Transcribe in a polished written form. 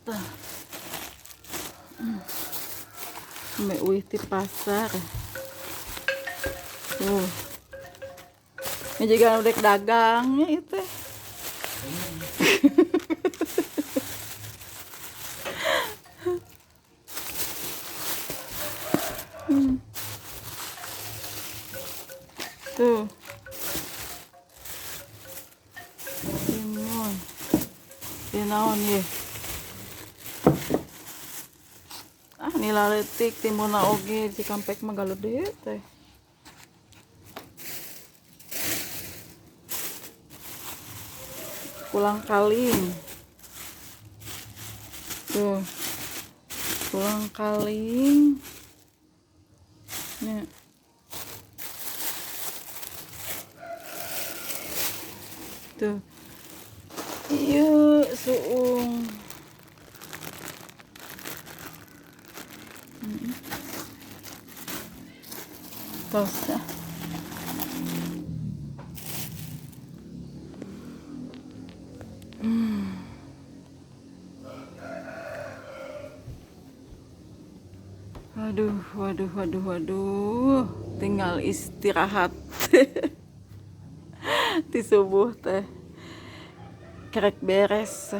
Tah. Meh uih ti pasar. Tuh. Ini juga udah dagangnya itu. Tuh. Timun. Ieu naon ieu? Ah, nila leutik timunna oge Cikampek mah galede teh. Pulang kaling. Tuh. Pulang kaling. Nya. Tuh. Ieu suung. Tos ya. Waduh, waduh, waduh, waduh. Tinggal istirahat. Di subuh teh. Kerek beres.